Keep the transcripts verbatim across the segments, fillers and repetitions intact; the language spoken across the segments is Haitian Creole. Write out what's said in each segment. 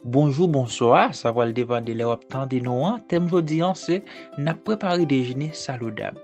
Bonjou, bonswa, sa pral depann de lè w ap tande nou an. Tèm jodi an se, n ap prepare dejene salidab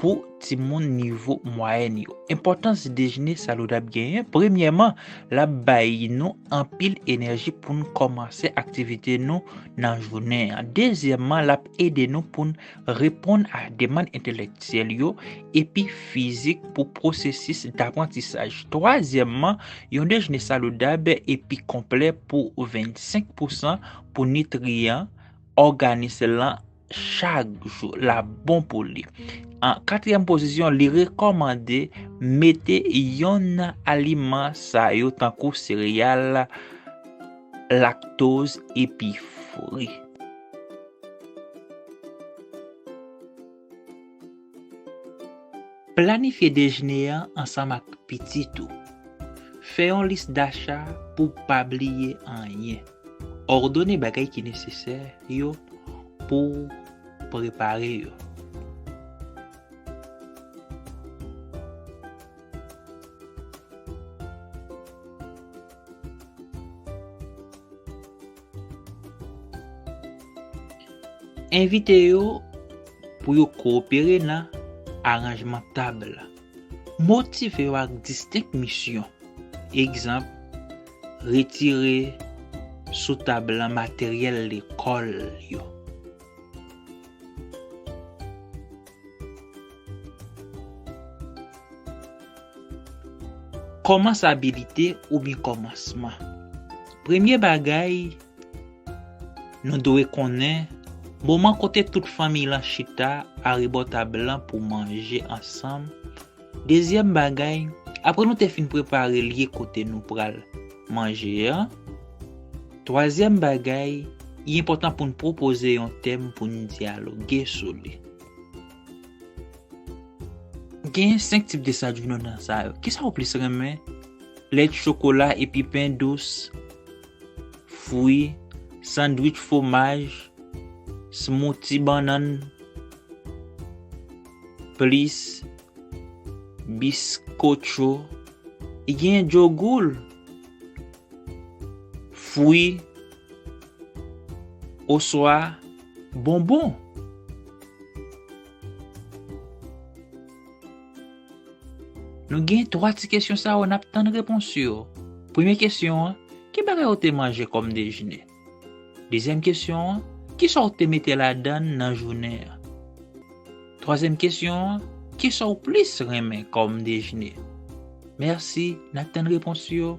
pou timoun nivo mwayèn yo. Enpòtans dejene salidab genyen, premyèman, l ap bay nou anpil enèji pou n kòmanse aktivite nou nan jounen an. Dezyèmman, l ap ede nou pou n reponn a demann entelektyèl yo epi fizik pou pwosesis daprantisaj. Twazyèmman, yon dejene salidab epi konplè pou vennsenk pousan pou nitriyan òganis lan chak jou, l ap bon pou li. An katriyèm pozisyon, li rekòmande mete yonn nan aliman sa yo tankou sereyal, laktoz epi fri. Planifye dejene an ansanm ak pitit ou. Fè yon lis dacha pou pa bliye anyen. Òdone bagay ki nesesè yo pou prepare yo. Envite yo pou yo kowopere nan aranjman tab la. Motive yo ak distenk misyon. Egzanp, retire sou tab lan materyèl lekòl yo. Kòmansabilite oubyen kòmansman. Premye bagay, nou dwe konnen moman kote tout fanmi lan chita arebò tab lan pou manje ansanm. Dezyèm bagay, apre nou te fin prepare lye kote nou pral manje an, twazyèm bagay, li enpòtan pou n pwopoze yon tèm pou n dyaloge sou li. Gen senk tip de salad jounen sa yo. Kisa w plis renmen? Lèt chokola epi pen dous, fwi, sandwich fwomaj, smouti bannann, plis biskotcho, li gen djogoul, fwi, oswa bonbon. Nou gen twa ti kesyon sa yo, n ap tann repons yo. Premye kesyon an, ki bagay ou te manje kòm dejene? Dezyèm kesyon an, kisa w te mete ladan l nan jounen an? Twazyèm kesyon an, kisa w plis renmen kòm dejene? Mèsi, n ap tann repons yo.